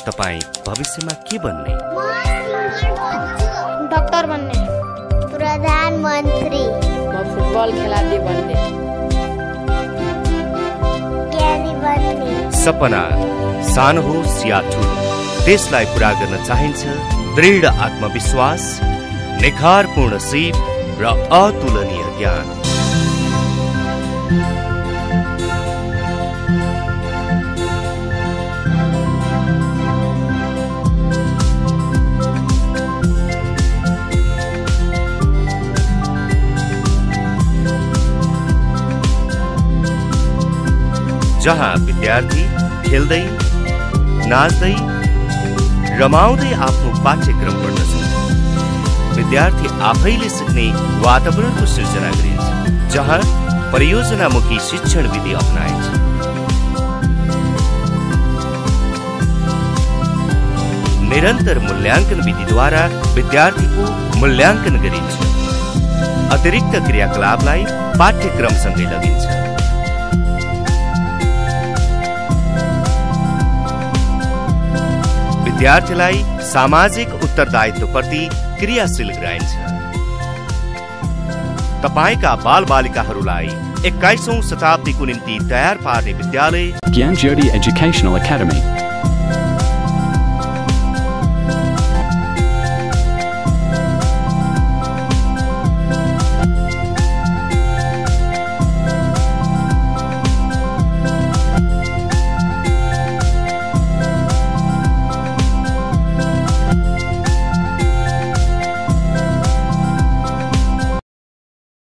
तपाईँ भविष्यमा के बन्ने? डाक्टर बन्ने, प्रधानमन्त्री, म फुटबल खेलाडी बन्ने, ज्ञानी बन्ने। सपना सानो होस् या ठुलो, देशलाई पूरा गर्न चाहिन्छ दृढ आत्मविश्वास, निखारपूर्ण सिप र अतुलनीय ज्ञान। जहाँ विद्यार्थी खेल्दै, नाच्दै, रमाउँदै आफ्नो पाठ्यक्रम पढ्दछन्, विद्यार्थी आफैले सिक्ने वातावरणको सृजना गरिन्छ, जहाँ परियोजनामुखी शिक्षण विधि अपनाइन्छ। निरन्तर मूल्याङ्कन विधिद्वारा विद्यार्थीको मूल्याङ्कन गरिन्छ। अतिरिक्त क्रियाकलापलाई पाठ्यक्रमसँगै लगिन्छ। विद्यार्थीलाई सामाजिक उत्तरदायित्वप्रति क्रियाशील गराइन्छ। तपाईका बालबालिकाहरूलाई 21औं शताब्दीको निम्ति तयार पार्ने विद्यालय ज्ञान ज्योति एजुकेशनल एकाडेमी।